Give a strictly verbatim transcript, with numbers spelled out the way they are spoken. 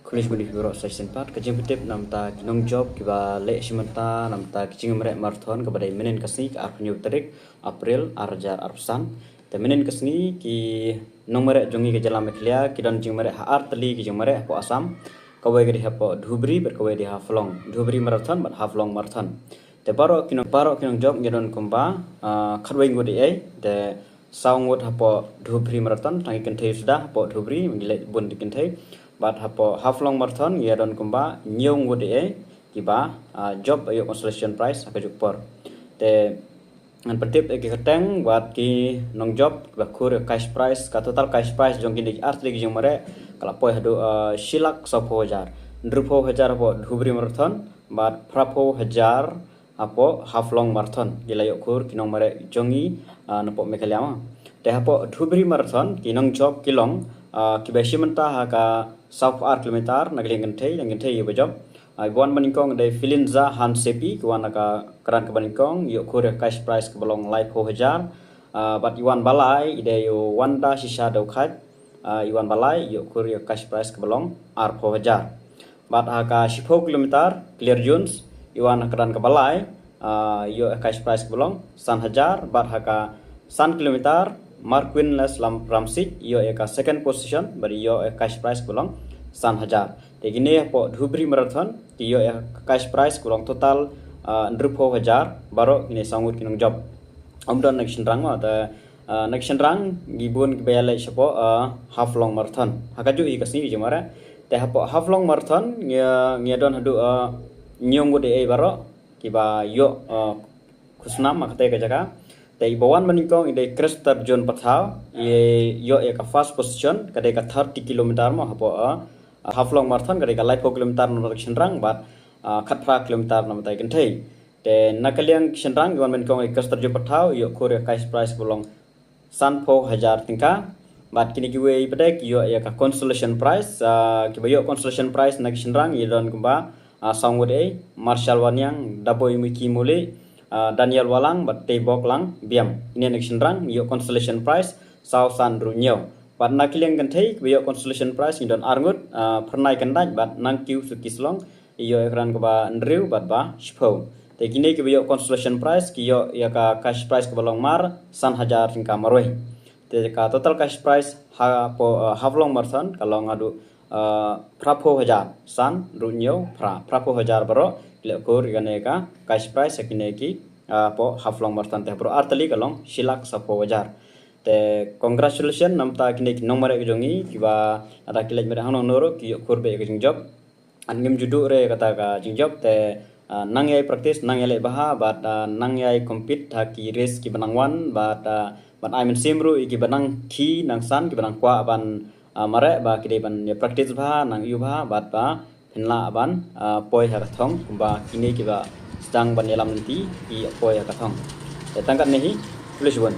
Khublei shibun ïa phi baroh sa shisien pat. Ka jingpyntip namta ki nongjop kiba leh shimanta namta ki jingmareh marathon kaba dei mynnin ka sngi ka arphew hynñiew tarik April ar hajar arphew san. Te mynnin ka sngi ki nongmareh jong ngi ka jylla Meghalaya ki don jingmareh ha ar tylli ki jingmareh hapoh Assam. Kawei ka dei hapoh Dhubri bad kawei dei Haflong. Dhubri Marathon bad Haflong Marathon. Te baroh ki nong, baroh ki nongjop ngi don kumba, ah, khatwei ngut ei ei. Te saw ngut hapoh Dhubri Marathon, tang ki kynthei suda hapoh Dhubri, ngi leh bun ki kynthei. Bad hapoh Haflong Marathon ngi don kumba hynñiew ngut ei ei kiba, ah, jop ïoh consolation prize ha kajuh ka por. Te ngan pyntip ïa ki kyrteng bad ki nongjop kiba khur ïa ka cash prize, ka total cash prize jong kine ki ar tylli ki jingmareh ka la poi haduh, ah, shi lak sawphew hajar. Hynriewphew hajar hapoh Dhubri Marathon bad phraphew hajar hapoh Haflong Marathon. Ki la ïoh khur ki nongmareh jong ngi, ah, napoh Meghalaya ma. Te hapoh Dhubri Marathon ki nongjop ki long, ah, kiba shimanta ha ka sawphew ar kilometer na ka liang kynthei, na ka liang kynthei kiba jop. Ah, i ba wan banyngkong dei Filinza Hansepi, ki wan na ka kyrdan kaba nyngkong, ïoh khur ïa ka cash prize kaba long laiphew hajar. Ah, bad i wan balai, i dei u Wanda Shisha Dewkhait, ah, i wan balai, ïoh khur ïa ka cash prize kaba long arphew hajar. Bad ha ka shiphew kilometer, Claire Jones, i wan ha ka kyrdan kaba lai, ah, ïoh ïa ka cash prize kaba long san hajar, bad ha ka san kilometer, Marquin Les Lam Ramsik, ïoh ïa ka second position, bad ïoh ïa ka cash prize kaba long san hajar. Te kine hapoh Dhubri Marathon, ki ïoh ïa ka cash prize kaba long total, ah, hynriewphew hajar, baroh kine saw ngut ki nongjop. Ym don na ki shynrang ma, te, ah, na ki shynrang, ngi bun kiba ïaleh shapoh, ah, Haflong Marathon. Ha kajuh hi ka sngi ka jingmareh. Te hapoh Haflong Marathon, ngi, ngi don haduh, ah, hynñiew ngut ei ei baroh, kiba ïoh, ah, khusnam ha katei ka jaka. Te i ba wan banyngkong i dei Christer John Pathaw, i ïoh ïa ka first position, ka dei ka thirty kilometer mo hapoh, ah, Haflong Marathon, ka dei ka laiphew kilometer na ka shynrang, bad, ah, khatphra kilometer na ka kynthei. Te na ka liang shynrang, i wan banyngkong i Christer John Pathaw, ïoh khur ïa ka cash prize kaba long sanphew hajar tyngka. Bad kine kiwei pat ki ïoh ïa ka consolation prize, ah, kiba ïoh consolation prize na ki shynrang, i don kumba, ah, saw ngut ei, Marshall Waniang, Daboi Miki Muli, ah, Daniel Walang, bad Teibok Lang Biam. Kine na ki shynrang, ïoh consolation prize, saw san hynriew hynñiew. Bad na ki liang kynthei, kiba ïoh consolation prize, ngi don ar ngut, ah, Phyrnai Kyndait, bad Nangkiew Suki Slong, ïoh ïa ka rank kaba hynriew bad ba shiphew. Te kine kiba ïoh consolation prize, ki ïoh ïa ka cash prize kaba long mar, san hajar tyngka marwei. Te ka total cash prize hapoh, uh, Haflong Marathon, ka long haduh, uh, phraphew hajar, san, hynriew hynñiew, phra, phraphew hajar baroh, ki leh khur ïa kane ka cash prize, ïa kine ki, uh, hapoh Haflong Marathon, te baroh ar tylli ka long, shi lak sawphew hajar. Te congratulations, namta kine ki nongmareh ki jong ngi, kiba, lada ki leit mareh hangno hangno ruh, ki ïoh khur beit ïa ka jingjop. Ngim ju duh re kata ka jingjop te, ah, nang ïai practice, nang ïai leh bha, bad, ah, nang ïai compete ha ki race kiba nang wan, bad, ah, bad ai mynsiem ruh ïa kiba nang khie, nang san, kiba nang kwah ban, ah, mareh, ba ki dei ban ïa practice bha, nang ïoh bha, bad ba phin lah ban, ah, poi ha ka thong, kumba kine kiba sdang ban ïalam lynti, ki poi ha ka thong. Te tang katne hi, khublei shibun.